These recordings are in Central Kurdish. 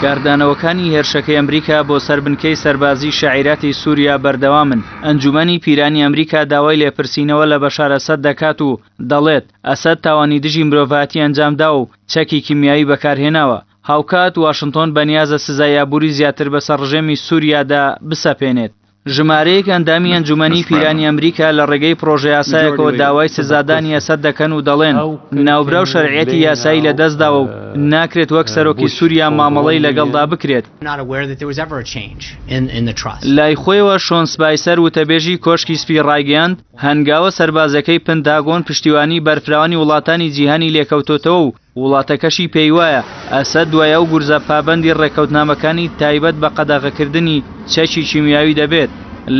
کاردانەوەکانی هێرشەکەی ئەمریکا بۆ سەر بنکەی سەربازی شەعیراتی سووریا بەردەوامن، ئەنجوومەنی پیرانی ئەمریکا داوای لێپرسینەوە لە بەشار ئەسەد دەکات و دەڵێت، ئەسەد تاوانی دژی مرۆڤایەتی ئەنجامداوە و چەکی کیمیایی بەکارهێناوە. هاوکات واشنتۆن بەنیازە سزای ئابووری زیاتر بەسەر ڕژێمی سووریادا بسەپێنێت. ژمارەیەک ئەندامی ئەنجومەنی پیرانی ئەمریکا لە ڕێگەی پڕۆژەیاسایەکەوە داوای سزادانی ئەسەد دەکەن و دەڵێن، ناوبراو شەرعیەتی یاسایی لەدەستداوە و ناکرێت وەک سەرۆکی سوریا مامەڵەی لەگەڵدا بکرێت. لای خۆیەوە شۆن سپایسەر وتەبێژی کۆشکی سپی ڕایگەیاند، هەنگاوە سەربازیەکەی پنتاگۆن پشتیوانی بەرفراوانی وڵاتانی جیهانی لێکەوتۆتەوە و وڵاتەکەشی پێیوایە ئەسەد دوای ئەو گورزە پابەندی ڕێککەوتنامەکانی تایبەت بە قەدەغەکردنی چەکی کیمیاوی دەبێت.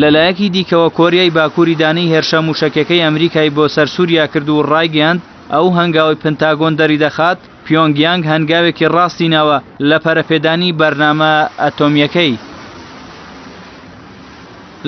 لەلایەکی دیکەوە کۆریای باکوور ئیدانەی هێرشە مووشەکیەکەی ئەمریکای بۆ سەر سووریا کرد و ڕایگەیاند، ئەو هەنگاوەی پنتاگۆن دەریدەخات پیۆنگ یانگ هەنگاوێکی ڕاستی ناوە لە پەرەپێدانی بەرنامە ئەتۆمییەکەی.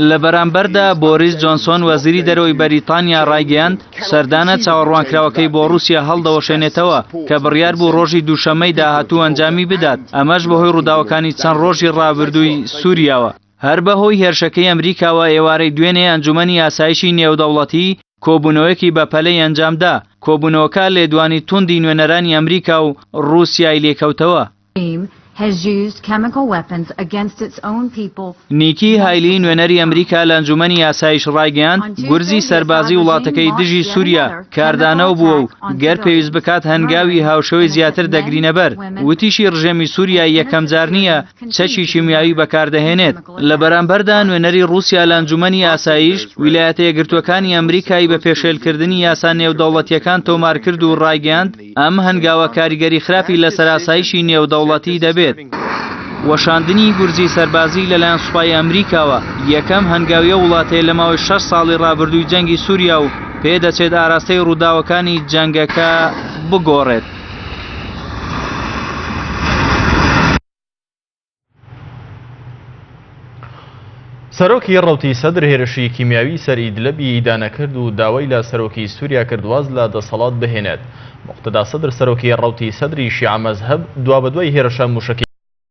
لە بەرامبەردا بۆریس جۆنسۆن وەزیری دەرەوەی بەریتانیا ڕایگەیاند، سەردانە چاوەڕوانکراوەکەی بۆ ڕووسیا هەڵدەوەشێنێتەوە کە بڕیار بوو ڕۆژی دووشەممەی داهاتوو ئەنجامی بدات، ئەمەش بەهۆی ڕووداوەکانی چەند ڕۆژی ڕابردووی سووریاوە. هەر بەهۆی هێرشەکەی ئەمریکاوە ئێوارەی دوێنێ ئەنجومەنی ئاسایشی نێودەوڵەتی کۆبوونەوەیەکی بەپەلەی ئەنجامدا، کۆبوونەوەکە لێدوانی توندی نوێنەرانی ئەمریکا و ڕووسیای لێکەوتەوە. نیکی هایلی نوێنەری ئەمریکا لە ئەنجومەنی ئاسایش ڕایگەیاند، گورزی سەربازی وڵاتەکەی دژی سوریا کاردانەوە بووە و گەر پێویست بکات هەنگاوی هاوشێوەی زیاتر دەگرینەبەر، وتیشی ڕژێمی سوریا یەکەمجار نییە چەکی کیمیاوی بەکاردەهێنێت. لە بەرامبەردا نوێنەری ڕووسیا لە ئەنجومەنی ئاسایش، ویلایەتە یەکگرتووەکانی ئەمریکای بە پێشێلکردنی یاسا نێودەوڵەتییەکان تۆمارکرد و ڕایگەیاند، ئەم هەنگاوە کاریگەری خراپی لەسەر ئاسایشی نێودەوڵەتی دەبێت. وەشاندنی گورزی سەربازی لەلایەن سوپای ئەمریکاوە یەکەم هەنگاوی ئەو وڵاتەیە لە ماوەی شەش ساڵی ڕابردووی جەنگی سوریا و پێدەچێت ئاراستەی ڕووداوەکانی جەنگەکە بگۆڕێت. سەرۆکی ڕەوتی سەدر هێرشی کیمیاوی سەر ئیدلەبی ئیدانە کرد و داوای لە سەرۆکی سووریا کرد واز لە دەسەڵات بهێنێت. موقتەدا سەدر سەرۆکی ڕەوتی سەدری شیعە مەزهەب دوابەدوای هێرشە مووشەکی.